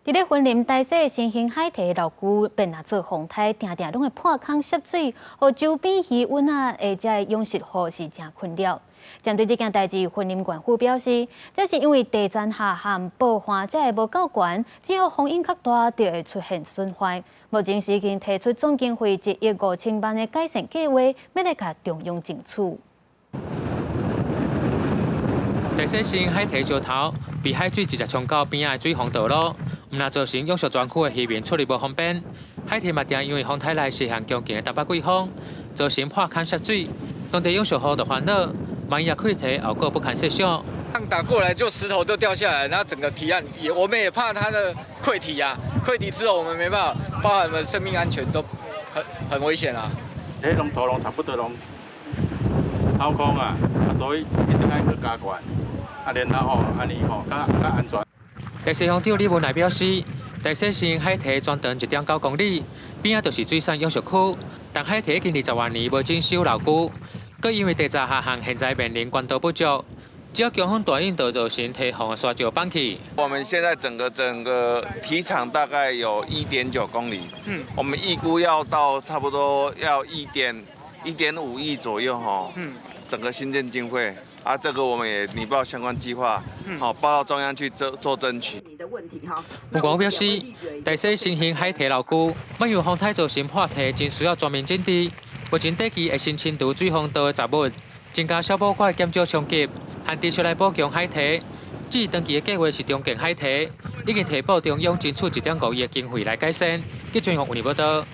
佇咧雲林大勢新興海堤老舊變若做風颱，定定攏會破空瀉水，予周邊漁塭啊，或者養殖戶是誠困擾。針對這件代誌，雲林縣府表示，這是因為地層下陷、薄岸才會無夠懸，只要風湧較大，就會出現損壞。目前是已經提出總經費1億5千萬的改善計劃，欲來共中央爭取。大勢新興海堤石頭被海水直接沖到邊仔的水防道路，毋但造成養殖專區的漁民出入無方便，海堤嘛定因為風颱來勢向強勁的東北季風，造成破空瀉水，當地養殖戶就煩惱，萬一潰堤，後果不堪設想。浪打過來就石頭都掉下來，然後整個堤岸也，我們也怕它的潰堤啊，潰堤之後我們沒辦法，包含我們生命安全都很危險啊。這攏土攏差不多攏掏空啊，所以一定愛閣加懸，啊，然後吼，按呢吼，較較安全。大勢鄉長李文來表示，大勢新興海堤全長1.9公里，邊仔就是水產養殖區，但海堤已經20外年無整修老舊，閣因為地層下陷，現在面臨管道不足，只要強風大湧，就造成堤防的沙石崩去。我們現在整個堤長大概有1.9公里，我們預估要到差不多要1.5億左右，哈，整個興建經費。啊，這個我們也擬報相關計劃，好報到中央去做做爭取。吳廣表示，大勢新興海堤老舊，萬一風颱造成破堤，真需要全面整治。目前短期會先清除水防道的雜物，增加消波塊，減少衝擊，限持續來補強海堤。至於長期的計劃是重建海堤，已經提報中央爭取1.5億的經費來改善。記者楊文報道。